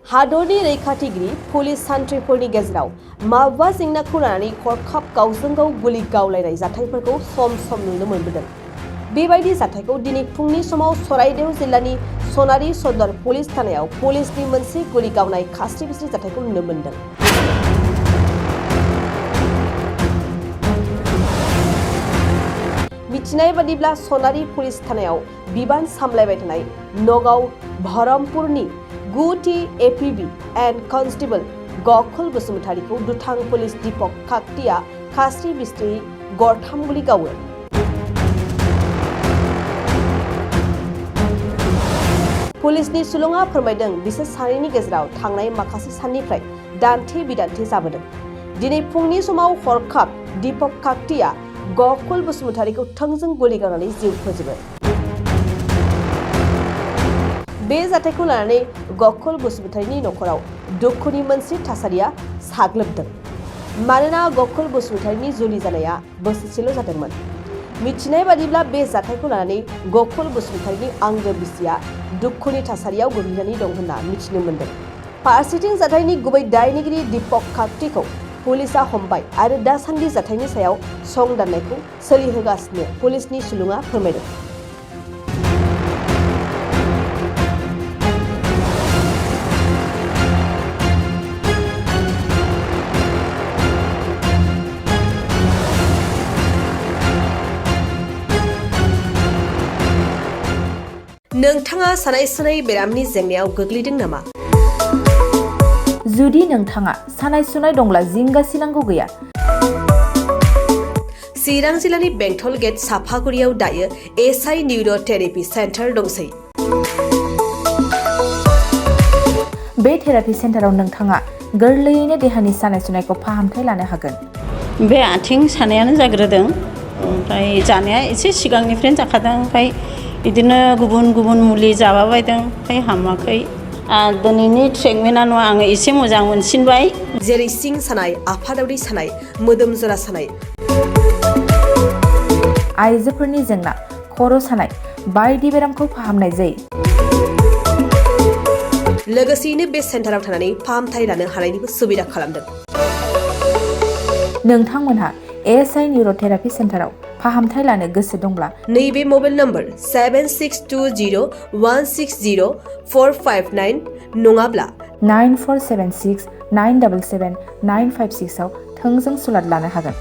हादरनि रैखाथिगिरि पुलिस सान्थ्रिफोरनि गेजेराव माबा जेंनाखौ लानानै हरखाब गावजों गाव गुलि गावलायनाय जाथायफोरखौ सम सम नुनो मोनबोदों। बेबायदि जाथायखौ दिनै फुंनि समाव सराइदेउ जिल्लानि सनारि सदर पुलिस थानायाव पुलिसनि मोनसे गुलि गावनाय खास्रि-बिस्रि जाथायखौ नुनो मोनदों। मिथिनाय बादिब्ला सनारि पुलिस थानायाव बिबान सामलायबाय थानाय Nagaon बहरमपुरनि 9थि एपिबि and constable Gokul बसुमतारीखौ दुथां police दीपक काकतिया खास्रि-बिस्रि गरथाम गुलि गावो। पुलिसनि सुलुङा फोरमायदों बिसोर सानैनि गेजेराव थांनाय माखासे साननिफ्राय दान्थे-बिदान्थे जाबोदों। दिनै फुंनि समाव हरखाब दीपक काकतिया गकुल बसुमतारीखौ थोंजों गुलि गावनानै जिउ फोजोबो। बे जाथायखौ लानानै गकुल बसुमतारीनि नखराव दुखुनि मोनसे थासारिया साग्लोबदों। मानोना गकुल बसुमतारीनि जुलि जानाया बोसोरसेल' जादोंमोन। मिथिनाय बादिब्ला बे जाथायखौ लानानै गकुल बसुमतारीनि आंगो बिसिया दुखुनि थासारियाव गोग्लैनानै दं होनना मिथिनो मोन्दों। फारसेथिं जाथायनि गुबै दायनिगिरि दीपक काकतिखौ पुलिसआ हमबाय आरो दासान्दि जाथायनि सायाव संदाननायखौ सोलिहोगासिनो पुलिसनि सुलुङा फोरमायदों। नोंथाङा सानाय-सुनाय बेरामनि जेंनायाव गोग्लैदों नामा? जुदि नोंथाङा सानाय-सुनाय दंब्ला जिंगासिनांगौ गैया। चिरां जिल्लानि बेंटल गेट साफागुरियाव दायो एसआइ निउर' थेरापि सेन्टार दंसै। बे थेरापि सेन्टाराव नोंथाङा गोरलैयैनो देहानि सानाय-सुनायखौ फाहामथाय लानो हागोन। बे आथिं सानायानो जाग्रोदों, ओमफ्राय जानाया एसे सिगांनिफ्रायनो जाखादों, ओमफ्राय बिदिनो गुबुन गुबुन मुलि जाबाबायदों, ओमफ्राय हामाखै। दिनैनि ट्रिटमेन्टआ आङो एसे मोजां मोनसिनबाय। जेरै सिं सानाय, आफादावरि सानाय, मोदोम जरा सानाय, आइजोफोरनि जेंना, खर' सानाय बायदि बेरामखौ फाहामनाय जायो। लोगोसेयैनो बे सेन्टाराव थानानै फाहामथाय लानो हानायनिबो सुबिदा खालामदों। नोंथांमोनहा एसआइ निउर' थेरापि सेन्टाराव फाहामथाय लानो गोसो दंब्ला नैबे मबाइल नम्बर 7620160459 नङाब्ला 9476977956 आव थोंजों सुलाद लानो हागोन।